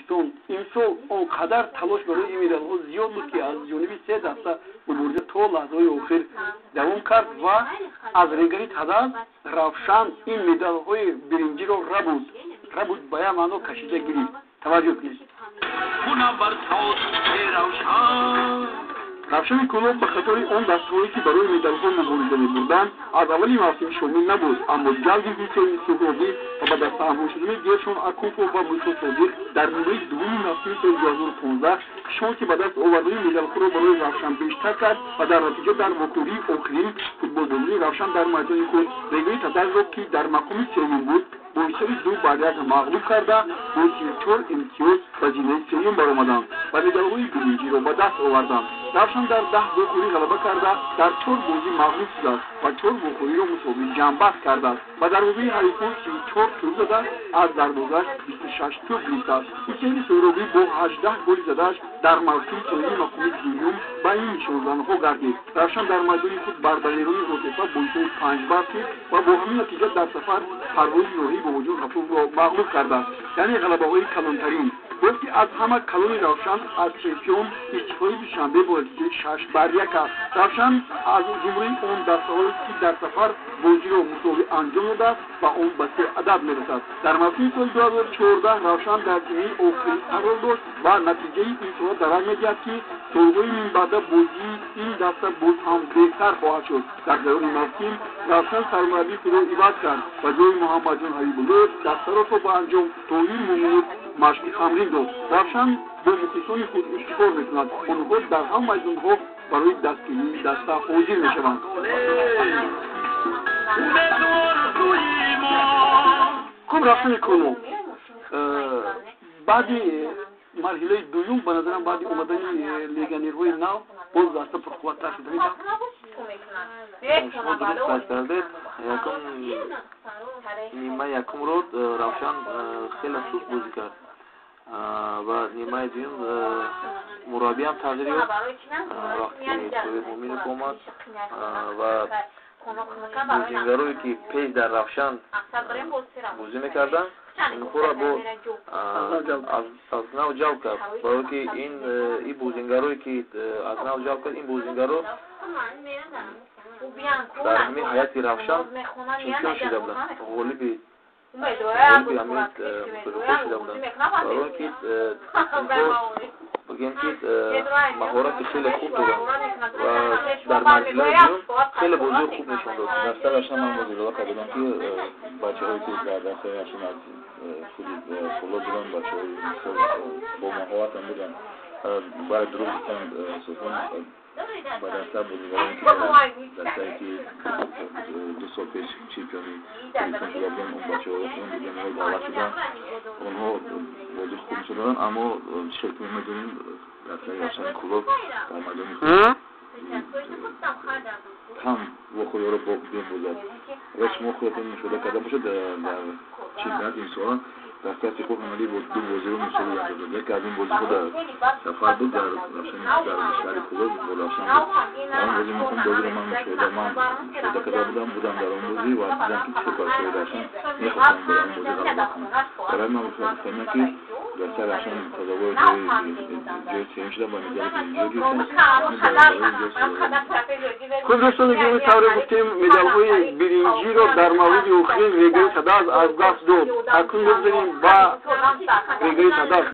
Тоҷикистон. Имсол он қадар талош барои ин медалҳо зиёд буд, ки аз ҷониби се даста мубориза то лаҳзаҳои охир давом кард ва аз Регари Тадаз Равшан ин медалҳои биринҷиро рабуд, ба як маъно кашида гирифт. Таваҷҷӯҳ кунед. Равшани Кӯлоб ба қатори он дастаҳое, ки барои медалҳо мубориза мебурданд, аз аввали мавсим шомил набуд, аммо ҷалби Ҳусейни Суҳробӣ ва ба дастаҳамҳо шудани Гершон Акуфов ва Мусо Содиқ дар нимаи дуввуми мавсими соли 2015 шонси ба даст овардани медалҳоро барои Равшан бештар кард ва дар натиҷа дар вохӯрии охирин футболбозии Равшан дар майдони худ Регари Тадазро, ки дар мақоми сеюм буд, бо ҳисоби 2-1 мағлуб карда, бо 34 имтиёз ба зинаи сеюм баромаданд ва медалҳои биринҷиро ба даст оварданд. Равшан дар 10 вохӯрӣ ғалаба карда, дар 4 бозӣ мағлуб шудааст ва 4 вохӯриро мусовӣ ҷамъбаст кардааст. Ба дарвозаи ҳарифон 34 тӯб зада, аз дарвозааш 26 тӯб гирифтааст. Ҳусейни Суҳробӣ бо 18 голи задааш дар мавсим соҳиби мақоми дуюм ба ин нишонзанҳо гардид. Равшан дар майдони худ бар Далерони Ротепа бо ҳисоби 5-0 ва бо ҳамин натиҷа дар сафар Парвози ноҳияи Бобоҷон Ғафуровро мағлуб кардааст, яъне ғалабаҳои калонтарин. Гуфт, ки аз ҳама калони Равшан аз чемпион Истиқлоли Душанбе бо натиҷаи 6-1 аст. Равшан аз зумраи он дастаҳое, ки дар сафар бозиро мусовӣ анҷом додааст ва он ба се адад мерасад. Дар мавсими соли 2014 Равшан дар зинаи охирин қарор дошт ва натиҷаи ин сола дарак медиҳад, ки солҳои минбаъда бозии ин даста боз ҳам беҳтар хоҳад шуд. Дар ҷараёни мавсим Равшан сармураббии худро иваз кард ва ҷои Муҳаммадҷон Ҳабибуллоев дастаро то ба анҷом Тоҳир Муминов машқи тамрин дод. Равшан бо мухлисони худ ифтихор мекунад. Онҳо дар ҳама майдонҳо барои дастгирии даста ҳозир мешаванд. Хуб, Равшани Кӯлоб баъди марҳилаи дуюм, ба назарам, баъди омадани легионерҳои нав боз даста пурқувваттар шуд. Шумо дуруст қайд кардед. Якум нимаи якумро Равшан хеле суст бозӣ кард ва нимаи дуюм мураббиам тағйир ёфт, вақте Тоҳир Муминов омад ва бозингарое, ки пеш дар Равшан бозӣ мекарданд, онҳоро бо аз нав ҷалб кард, барое ки ин бозингарое, ки аз нав ҷалб кард, ин бозингаро дар ҳамин ҳайати Равшан чемпион шуда буданд, ғолиби ҳамин мусобиқаҳо шуда буданд, барое ки инҳо бигем, ки маҳорати хеле хуб доранд ва дар марҳилаи дуюм хеле бозии хуб нишон дод. Дастаи Равшан ман боз илова карда будам, ки бачаҳое, ки дар дастаи Равшан аз худи Кӯлоб буданд, бачаҳои бо маҳоратам буданд. Барои дуруст гуфтан, Султон, ба даста бозигароне, ки дастае, ки 2 сол пеш чемпиони Тоҷикистон шуда буданд, он бачаҳо, он легионерҳо даъват шуданд, онҳо бозии хуб нишон доданд, аммо чӣ хел ки мо медонем, дастаи Равшани Кӯлоб дар майдони худ кам вохӯриҳоро бембозад. Агар шумо худатон мушоҳида карда бошед, дар чемпионати имсола дастаи Истиқлол ҳамагӣ бо 2 бозиро мусовӣ анҷом дод. Яке аз ин бозиҳо дар сафар буд, дар Равшани, дар шаҳри Кӯлоб бо Равшан буд. Дар он бозӣ ман бозиро ман мушоҳида карда будам дар он бозӣ ва дидам, ки чӣ бачаҳои Равшан мехостанд дар он бозӣ ғалаба кунанд. Барои ман гуфтам, ки дастаи Равшан сазовори ҷои сеюм шуда, ба медали биринҷиро гирифтанд. Хуб, дӯстони гиромӣ, тавре гуфтем, медалҳои биринҷиро дар мавриди охирин Регари Тадаз аз даст дод. Акнун мегузарем ба Регари Тадаз.